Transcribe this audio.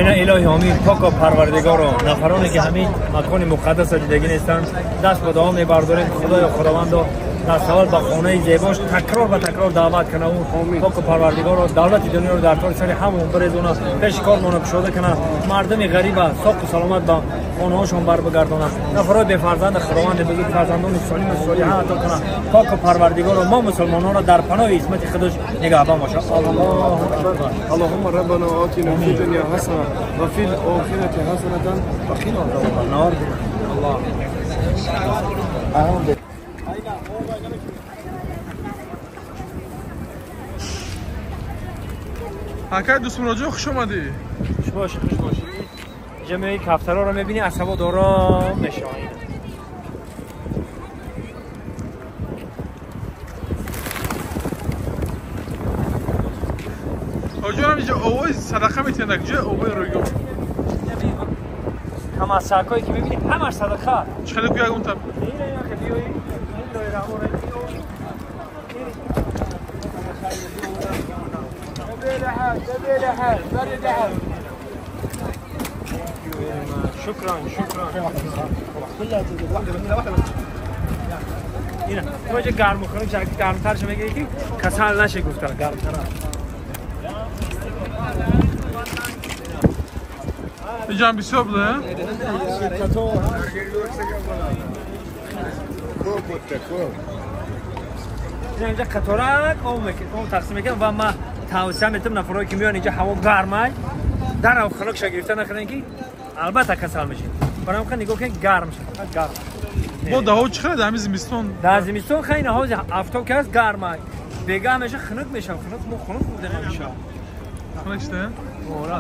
Ина илоҳи омин, поко парвардигоро, нафароне ки ҳамин макони муқаддасро дидагӣ нестанд, даст ба дуо мебардорем. Худоё Худовандо, даст аввал ба хонаи зебош такрор ба такрор даъват кунаву поку парвардигоро давлати дунёро дар тори сари ҳамон бирезона, пеши кормонро кушода кунад, мардуми ғариба соқу саломат ба хонаҳошон барбигардонад, нафарҳои бефарзанда Худованди бузург фарзандони солиму солиҳа ато кунад. Поку парвардигоро мо мусулмононро дар паноҳи исмати худаш нигаҳбон бошад. Аллоҳу акбар. اللهم ربنا آتنا في الدنيا حسنة وفي الآخرة حسنة وقنا عذاب النار. الله. акай дӯстмуроҷон, хуш омадӣ. Хуш бошӣ, хуш бошӣ. инҷа меои, кафтароро мебинӣ, аз ҳаво дором мешаванд. Ҳоҷонам, инҷа овои садақа метиҳанд, ҷои овои рӯйгон. Ҳамасакҳое ки мебинӣ, ҳамаш садақа. Чӣ хеле гӯ ягон та. شكرا شكرا. اینا تو چه گرم می‌خوریم، چه گرمتر شه میگه که کسل نشه، گفتن گرمتر. اینجا هم بسیار بوده. اینجا قطارک آب تقسیم میکنم و ما توصیه میتم نفرایی که میان اینجا هوا گرمه در او خنک شه گرفته نخورن که албатта касал мешед. Барои ҳам нигоҳ кунед, гарм шуд, гарм. Бо даҳо чӣ хеле дар ҳамин зимистон? Дар зимистон хеле ҳози афтоб ки ҳаст, гарма, бегаҳ меша, хунук мешав. Хунук, мо хунук будем ҳамеша. Хунук шуда. Ора.